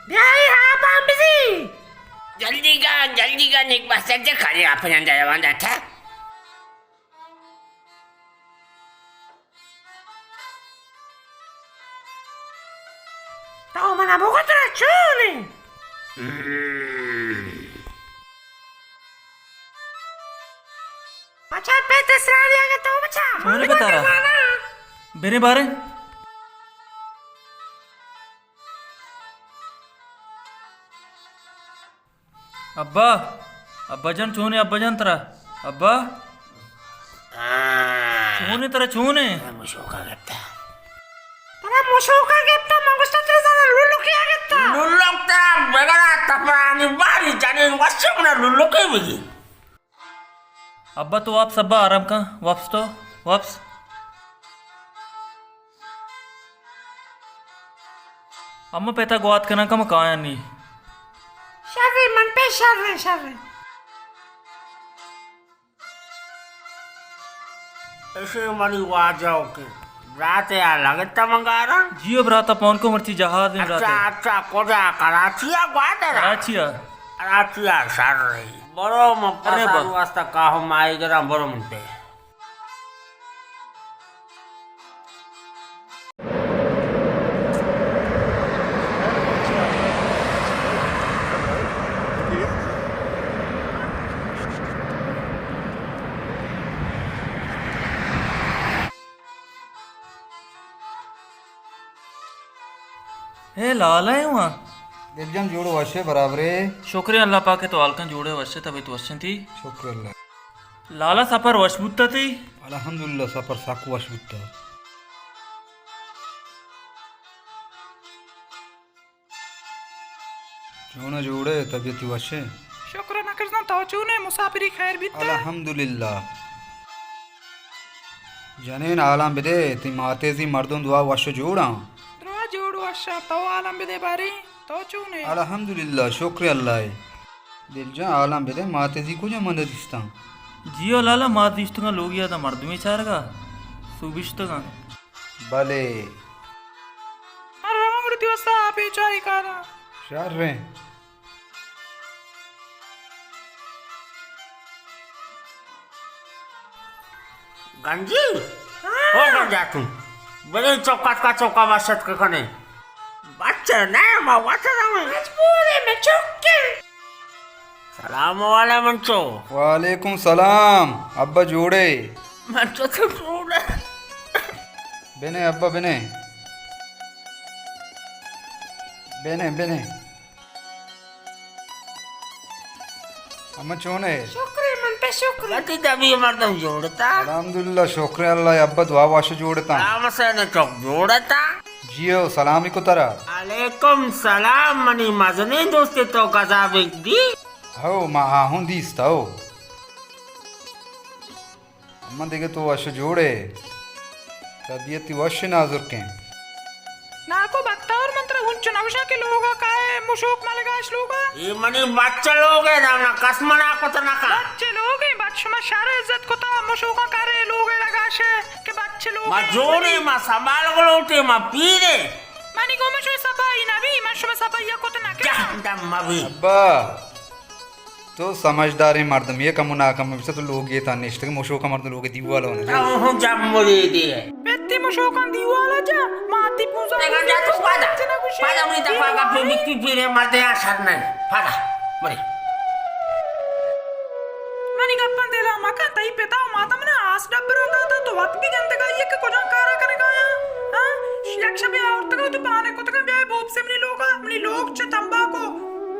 بیا اے آپاں بزی۔ جلدی کن، جلدی کن، یک بس جلدی کن، آپ جان دروان داتا۔ تو منا بگو ترا چون انت؟ بچا پت اسراری اگہ تو بچا۔ چون انت پتارا؟ برے بارے۔ ابا، ابا جان چون انت؟ ابا جان ترا، ابا۔ ہاں۔ چون انت ترا، چون انت؟ ترا مشوکا گپتا۔ ترا مشوکا گپتا، من گوشتا ترا زنا لولکیا گپتا۔ لولک ترا بگڑا تپرانی باری جنین وشی منا لولکی بگی۔ ابا تو واپس، ابا آرام کن، واپس تو، واپس۔ اما پتا گوات کناں کہ من کایاں نی۔ شریں من پہ شریں، شریں۔ اشی منی واجہ کہ براتے آ لگتا منگارا۔ جیو براتا پون کو مرچی جہاز میں براتے۔ اچھا، اچھا، کجا کراچی آ گوادر آ؟ کراچی آ۔ کراچی آ شریں۔ برو من ارے با۔ پسان واسطہ کاہو ماہی گراں برو من پہ۔ اے لالا اے واں۔ دل جان جوڑ وش ئے برابر ئے؟ شکر ایں اللہ پاک ءِ، تو حال کن جوڑ ئے وش ئے، طبیعت وش انتی؟ شکر اللہ۔ لالا سفر وش بوتا تئی؟ الحمدللہ سفر سک وش بوتا۔ چون ئے جوڑ ئے طبیعت وش ئے؟ شکر نکرزاں تو چون ئے مسافری خیر بیتا؟ الحمدللہ۔ جنین حالاں بدے، تئی ماتے زی مردم دعا وش جوڑاں؟ درا جوڑ وشاں، تو حالاں بدے باریں، تو چون ئے؟ الحمدللہ، شکر اللہ ءِ۔ دل جان، حالاں بدے، ماتے زی کجا من دیستاں؟ جیو لالا، مات دیستگاں لوگی ءَ داں مردمے چارگا سوبشتگاں۔ بلے۔ من رواں گڑا تئی واستا آپے چاہے کاراں۔ شریں۔ گنجی؟ ہاں۔ او گنجا تو۔ بلے چوکا کا چوکا واشت کے کنے۔ بچے نہ، ما واشت ہمیں۔ مجبور ہے، میں چوکے۔ سلام والے منچو۔ وعلیکم سلام۔ ابا جوڑے؟ منچو تو جوڑے۔ بنے ابا بنے۔ بنے، بنے۔ اما چون ئے؟ شکر ایں من پہ شکر۔ وتی دبی مردم جوڑتا۔ الحمدللہ، شکر ایں اللہ ءِ، ابا دعا وش جوڑتا۔ سلام حسین چک جوڑتا۔ جیو، سلامی کو ترا۔ علیکم سلام، منی مزنیں دوستے تو گزا بگ دی۔ ہو، ما آہوں دیستا ہو۔ اما دگہ تو وش جوڑ ئے؟ طبیعت تئی وش نازرکیں؟ ناکو بختاور، من ترا ہنچو نہ گوشاں کہ لوگا کائے مشوک ملگاش لوگا؟ اے منی بچ لوگ ئے، دمنا کس منع کت نہ کن۔ بچ لوگ ئے، بچ شما شر عزت کتا، مشوکاں کارے لوگ ئے لگاشے کہ بچ لوگ ما ئے۔ جوڑے، ما سنبھال گلوٹے، ما پیرے۔ منی گوما شوی سپائی نبی، من شما سپائی کت نہ کناں۔ جہنم مبی۔ ابا۔ تو سمجھداریں مردمے ئے، کمو ناکمو بچار تو لوگے تہا نشتگ، مشوکا مردم لوگے دیوالا نہ جا۔ تو ہوں جم مریدے ئے۔ پتی مشوکاں دیوالا جا، ماتی پوزا نگا جا تو پادا۔ پادا منی دفا کا پی بکی پیرے مردے آ شر نہ۔ پادا۔ مرے۔ منی گپاں دلا مکن، تئی پتا و ماتا منا آس ڈبرا داتا، تو وت بھی گندگا ئے کہ کجام کارا کنگا یا۔ ہاں؟ یک شبے آورتگا تو پانے کتگا، بیا بوپسے منی لوگا، منی لوگ چہ تمباکو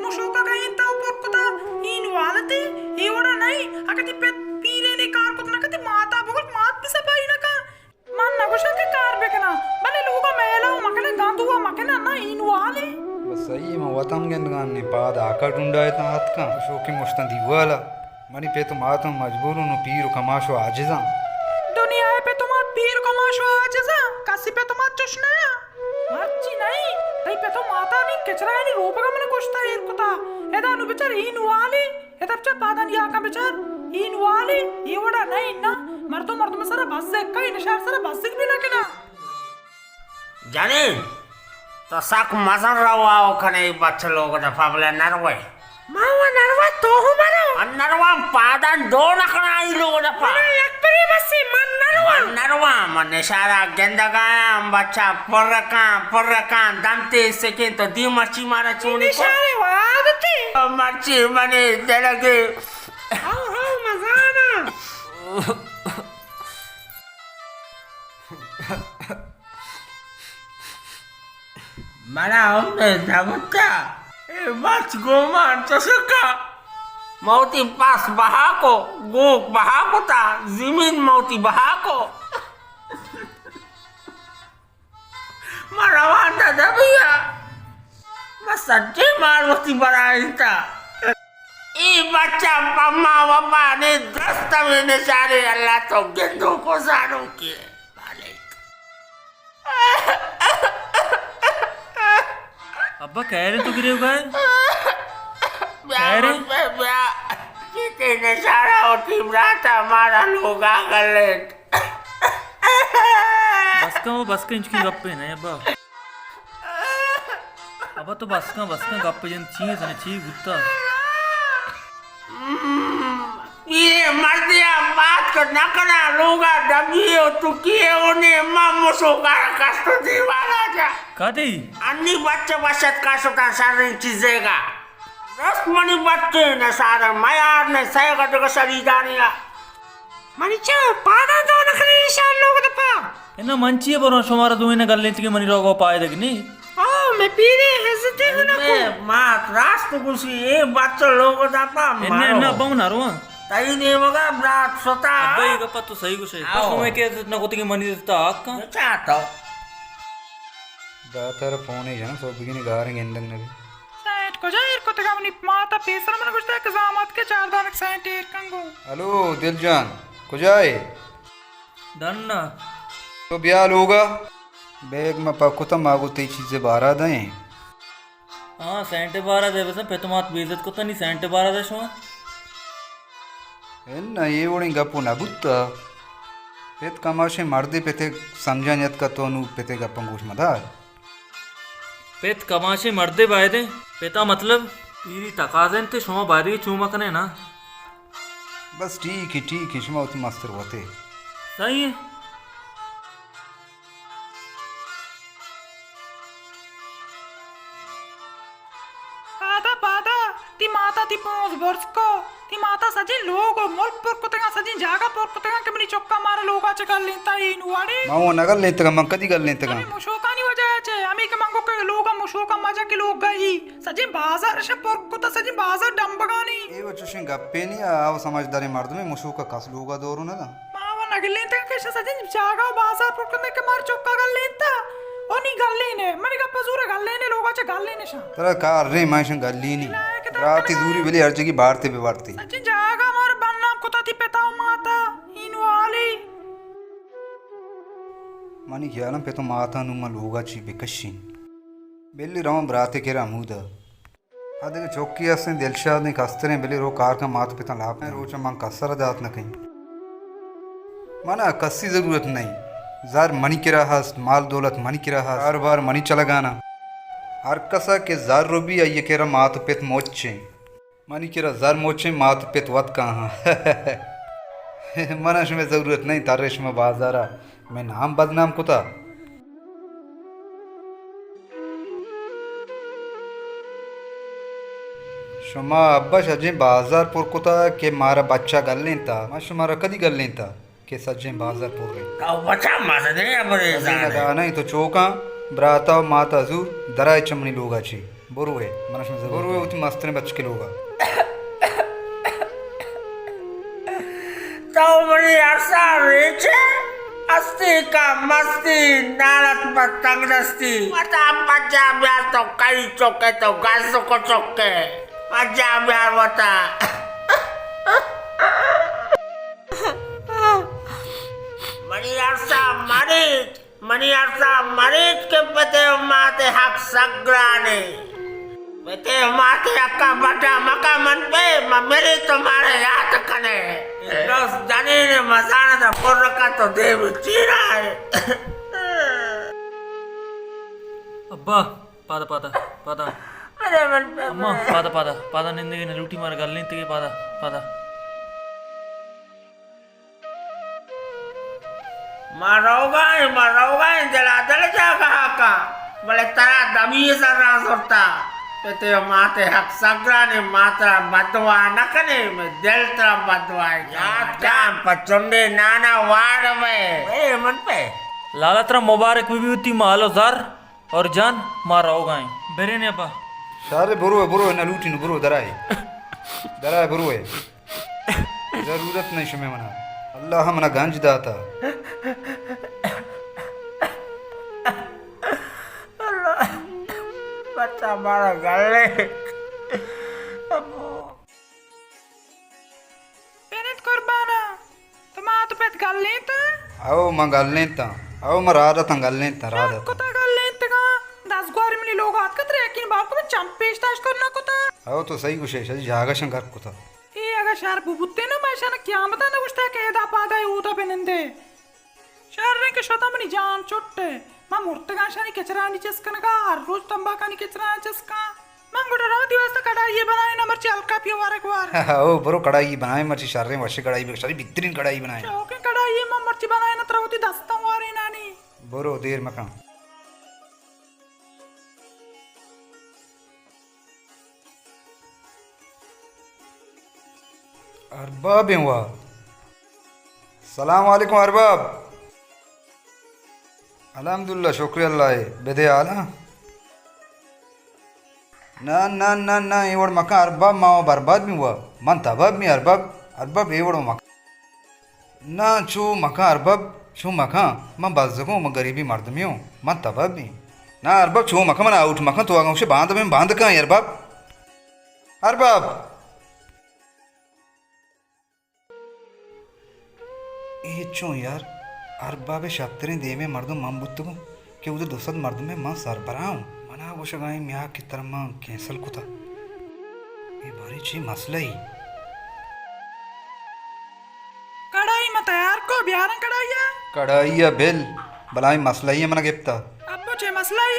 مشوکا گئینتا و پر کتا، این والتے، اے وڑا نئیں، اگہ تئی پت پیرین اے کار کت نہ کتی، ماتا بگل، مات بھی سپائی نہ کن۔ من نہ گوشاں کہ کار بکناں، بلے لوگا میلا و مکناں، گندوا مکناں، نہ این والے۔ بس صحیح، من وتم گندگاں نی، پاد آکا ڈونڈا اتاں اتکاں، مشوکیں مشتاں دیوالا۔ منی پت و ماتاں مجبورن و پیر و کماش و عاجزاں۔ دنیائے پت و مات پیر و کماش و عاجزاں، کسی پت و مات چش نیا۔ مرچی نئیں، تئی پت و ماتانی کچرایانی روپگا من کشتا ایر کتا۔ ادا نو بچار این والی، ادا بچار پادانی آکاں بچار، این والی، اے وڑا نئیں نا۔ مردم مردم سرا بزگ، کئی نشار سرا بزگ بھی نہ کنا۔ جنین، تو سک مزن روا کنے، بچ لوگ دپا بلے نروے۔ من و نروا، تو ہم مرو۔ من نروا، پادان دو نکنا ای لوگ دپا۔ من یک پری بسی، من نروا۔ من نروا، من نشارا گندگایا، بچا پر کان، پر کان، دنتے سکین تو دی مرچی مارا چونی کو۔ نشارے وادتی۔ مرچی منی دلگی۔ ہاو، ہاو، مزانا۔ منا امید نہ بوتا۔ اے بچ گومان چشکا۔ موتی پاس بہا کو، گوک بہا کتا، زمین موتی بہا کو۔ من روان تا دبیا۔ من سجے مال وتی برائینتا۔ اے بچہ پما وپا نے دست میں نشارے، اللہ تو گندو کو زانو کے مالک۔ ابا، کہہ رہے تو گرے گئے؟ بیا، کہہ رہے؟ بیا، بیا۔ کتے نشارہ ہوتی براتا مارا لوگا گلے۔ بس کن، بس کن، انچکی گپے نہ ابا۔ ابا تو بس کن، بس کن، گپ جن چی سنے چی بوتا۔ پیرے مردیا بات کو نہ کنا، لوگا دبی ہو تو کیے ہونے، ما مسو کا کستو دیوالا جا۔ کدی؟ انی بچے بشت کا شتا شرین چیزے گا۔ رست منی بچے نہ سارا میار نے سیگا دگا شریدانیا۔ منی چو پادا دو نخلی نشان لوگ دپا۔ انا من چیے برو شمارا دوئیں گلینتگی منی روگا پائدگ نی۔ او، میں پیرے عزت گنا کو۔ میں مات راست گوشی، اے بچ لوگ دپا انا، مارو۔ انا بہو نہ رواں۔ تئی نیمگا برات ستا۔ ابا، یہ گپا تو صحیح گوشے۔ آؤ۔ تو شمے کہ عزت نہ کوتگی منی عزت حق۔ بچا تو۔ براتر فونے جن، سو بگینی گاریں گندگ نبی۔ سینٹ کجا ایر کتگا؟ منی ماتا پیسر من گوشتا کہ زامات کے چار دانک سینٹ ایر کنگو۔ ہلو دل جان، کجا ئے؟ ڈن ء۔ تو بیا لوگ ء۔ بیگ ما پک کتم، ما گوں تئی چیزے بارا دئیں۔ ہاں، سینٹ بارا دے بزن، پت مات بے عزت کتنی سینٹ بارا دے شما۔ اناں، اے وڑیں گپ نہ بوت۔ پت کماشیں مردے، پتے سمجھانی اتکا، تو نوں پتے گپاں گوش مدار۔ پت کماشیں مردے بایدیں، پتا مطلب پیری تقاضا انت، شما بایدگی چو مکنے نا۔ بس ٹھیک ہے، ٹھیک ہے، شما وتی مستر وتے۔ صحیح ہے۔ پادا، پادا، تی ماتا تی پونز برز کو۔ تی ماتا سجیں لوگ و ملک پر کتگاں، سجیں جاگہ پر کتگاں کہ منی چکا مارا لوگا چہ گلینتا، اے نواڑے۔ ما وہ نہ گلینتگاں، من کدی گلینتگاں؟ ہمے مشوکانی وجہ چہ، ہمے کہ من گو کہ لوگا مشوکا مجا کہ لوگ گئی، سجیں بازار شہ پر کتا، سجیں بازار ڈمبگانی۔ اے وہ چوشیں گپے نی، آ وہ سمجھداریں مردمے، مشوکا کس لوگا دورو نہ دا۔ ما وہ نہ گلینتگاں کہ شہ سجیں جاگہ و بازار پر کتگاں کہ مار چکا گلینتا۔ او نی گلین ئے، منی گپ ء زور ء گلین ئے، لوگ ء چہ گلین ئے شاں۔ ترا کار رے، ما شاں گلینی۔ براتی زوری بلی ہر جگی بارتے بہ بارتے۔ سچیں جاگہ مار بدنام کتا تی پتا و ماتا، اینو حالی۔ منی خیالاں پت و ماتا نوں ما لوگ ء چی بکشین۔ بلی رواں براتے کرا ہمودا۔ آ دگہ چکے ہستیں دلشادیں کستریں، بلے رو کار کن مات پتاں لاپ کن۔ روچ من کسر دات نہ کئیں۔ من ء کسی ضرورت نئیں۔ زر منی کرا ہست، مال دولت منی کرا ہست، کاروبار منی چلگانا۔ ہر کسا کہ زر رو بی آئی کرا مات و پت مچیں۔ منی کرا زر مچیں، مات و پت وت کاہاں۔ من ء شمئے ضرورت نئیں، ترے شمئے بازارا۔ مئے نام بدنام کتا۔ شما ابا سجیں بازار پر کتا کہ مارا بچا گلینتا۔ ما شمارا کدی گلینتا کہ سجیں بازار پر انت؟ تو بچا مزنیں ابرے زانے۔ نہ تو چوکاں براتا و ماتا زور درائے چمنی لوگا چی۔ بروئے، من شما زبر بروئے وتی مستریں بچکے لوگا۔ تو منی ارسا ریچے، استی کا مستی، نالت پر تنگ دستی۔ وتا پجا بیار تو کئی چکے تو گز کو چکے۔ پجا بیار وتا۔ منی ارسا مریچ۔ منی ارسا مریچ کہ پتے و ماتے حق سک گرانے۔ پتے ماتے حقا بڈا مکا من پہ، من میری تو مارا یاد کنے۔ دوست جنین مزان دا پر رکھا تو دیو چیرا ہے۔ ابا، پادا، پادا، پادا۔ ارے من پہ اماں، پادا، پادا، پادا نندگے نہ لوٹی مارا گل نیتگے، پادا، پادا۔ ما روگا ایں، ما روگا ایں، دلا دل جاگہ کا، بلے ترا دمی سرا زرتا۔ پتے ماتے حق سگرانے، ما ترا بدوا نہ کنے، میں دل ترا بدوا ہے۔ یاد کن، پہ چنڈے نانا وار میں۔ اے من پہ۔ لالا ترا مبارک بی بی ہوتی مال و زر۔ اور جان، ما روگا ایں۔ برین ابا۔ شارے برو، برو، نہ لوٹی نو، برو، درائے۔ درائے، برو ہے۔ ضرورت نہیں شمے منا۔ اللہ منا گنج داتا۔ اللہ، بچہ مارا گلے۔ ابو۔ بنت قربانا، تو مات پت گلینت؟ او، من گلینتاں۔ او، من رادتاں گلینتاں، رادتاں۔ کتا گلینتگاں، دزگواری منی لوگ آتکا ترے یقین بار کو من چم پیش داشت کر نہ کتا۔ او، تو صحیح گوشے، شجی جاگہ شن کر کتا۔ اے اگا شر بو بوتے نا، من شان قیامتا نہ گوشتا کہ ادا پادا اودا بنندے۔ شریں کہ شتاں منی جان چٹ ء۔ من مرتگاں شانی کچرانی چست کنگا، ہر روچ تمباکانی کچرانی چست کاں۔ من گڑا رواں تی واسطہ کڑائی ء بنائیناں، مرچی ہلکا پیا وارگ وار۔ او برو کڑائی بنائیں، مرچی شریں وش کڑائی بہ، شریں بہترین کڑائی بنائیں۔ شوقیں کڑائی ء من مرچی بنائیناں، ترا وتی دستاں وارینانی۔ برو دیر مکن۔ ارباب ایں وا۔ سلام علیکم ارباب۔ الحمدللہ، شکر اللہ ء۔ بدے حالاں؟ نہ، نہ، نہ، نہ، اے وڑ مکن ارباب، ما برباد بیں وا۔ من تباہ بیں ارباب، ارباب اے وڑ مکن۔ نہ، چو مکن ارباب، چو مکن۔ من بزگوں، من گریبی مردمی اوں، من تباہ بیں۔ نہ ارباب، چو مکن، من آؤٹ مکن، تو اگاں گوشے باند بیں، باند کن ارباب۔ ارباب! اے چون یار، ارباب ء شرتریں دیمے مردم من بوتگوں کہ اود دو سد مردم ء من سربراہ اوں۔ منا گوشگا ایں میاک کہ ترا من کینسل کتا۔ اے باریں چی مسئلہ ای؟ کڑائی ما تیار کو، بیارن کڑائی ء۔ کڑائی ء بل، بلائیں مسئلہ ای من گپتا۔ ابو چے مسئلہ ای؟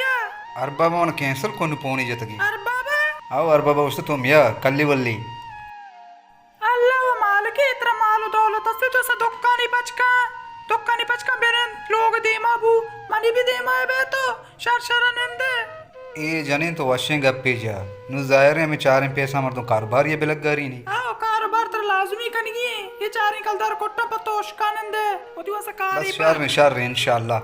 ارباب من کینسل کو، نو پونی جتگی۔ ارباب؟ او ارباب گوشت تو میا کلی ولی۔ اللہ و مالکے، ترا مال و دولت است، تو اسا دکانی پچ کن، دکانی پچ کن بنند، لوگ دیما بو، منی بھی دیما بے تو، شر شر نندے۔ اے جنین تو وشیں گپے جا، نو ظاہر ہے ہمیں چاریں پیسہ مردم کاروبار یہ بلگاری نہیں۔ آو، کاروبار ترا لازمی کنگی ہیں، یہ چاریں کلدار کٹا پتو اشکا نندے، وتی واسا کاری بس شر، شر انشاءاللہ۔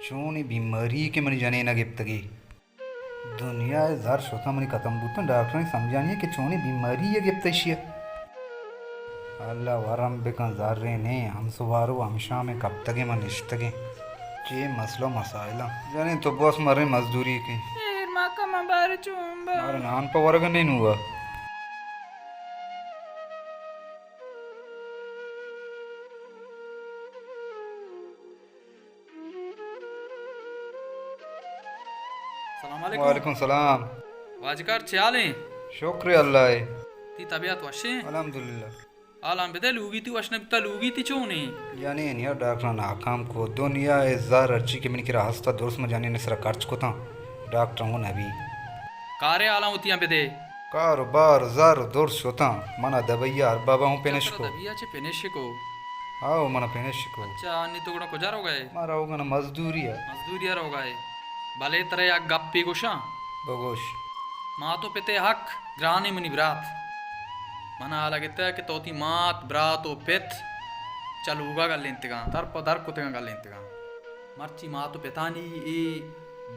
چونی بیماری کہ منی جنین گپتگی۔ دنیا ء زر شتاں منی ختم بوتاں، ڈاکٹرانی سمجھانی کہ چونیں بیماری ء گپت ایشی ء۔ اللہ ورم بکن، زرے نے، ہمسوارو ہمشامیں کپتگیں من نشتگیں۔ چے مسئلہ و مسائلاں۔ جنین تو بس مریں مزدوری کیں۔ شیر ما کماں بار چون با۔ مارا نان پہ ورگ نے نوا۔ سلام علیکم۔ وعلیکم سلام۔ واجکار چے حال ایں؟ شکر اللہ ء۔ تی طبیعت وش ایں؟ الحمدللہ۔ حالاں بدے، لوگی تی وش نہ بوتا، لوگی تی چون ایں؟ جنین یار ڈاکٹر ناکام کو، دنیا ء زر ہرچی کہ منی کرا ہستا درست من جنین سرا خرچ کتاں، ڈاکٹر ہوں نبی۔ کارے حالاں وتیاں بدے۔ کاروبار زر درست شتاں، منا دبئی ء اربابا ہوں پنش کو۔ دبئی ء چے پنش کو؟ آو، منا پنش کو۔ اچھا، انی تو گڑا کجا روگا ئے؟ ما روگا نا مزدوری ء۔ مزدوری ء روگا ئے۔ بلے ترا یک گپے گوشاں۔ بگوش۔ مات و پت ء حق گرانیں منی برات۔ منا حال گتہ کہ تو وتی مات، برات و پت چہ لوگا گلینتگاں، در پہ در کتگاں گلینتگاں۔ مرچی مات و پتانی اے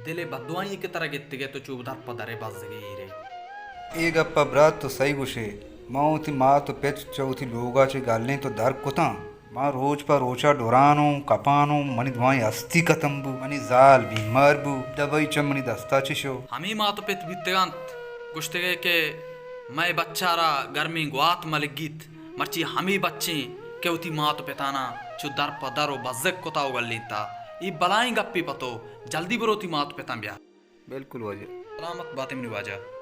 دل ء بددعائی کہ ترا گتگ ئے، تو چو در پہ در ء بزگ ء ایر ئے۔ اے گپ ء برات تو سہی گوش ئے۔ من وتی مات و پت چہ وتی لوگ ء چہ گلینت و در کتاں۔ من روچ پہ روچ ء ڈران اوں، کپان اوں، منی دوائیں ہستی ختم بو، منی زال بیمار بو، دبئی چہ منی دست ء چہ شو۔ ہمے مات و پت بیتگ انت، گوشتگ ئے کہ مئے بچ ء را گرمیں گوات مہ لگیت۔ مرچی ہمے بچیں کہ وتی مات و پتاناں چو در پہ در و بزگ کتا و گلینتا۔ اے بلائیں گپے پہ تو، جلدی برو وتی مات و پتاں بیار۔ بالکل واجہ۔ سلامت باتے منی واجہ۔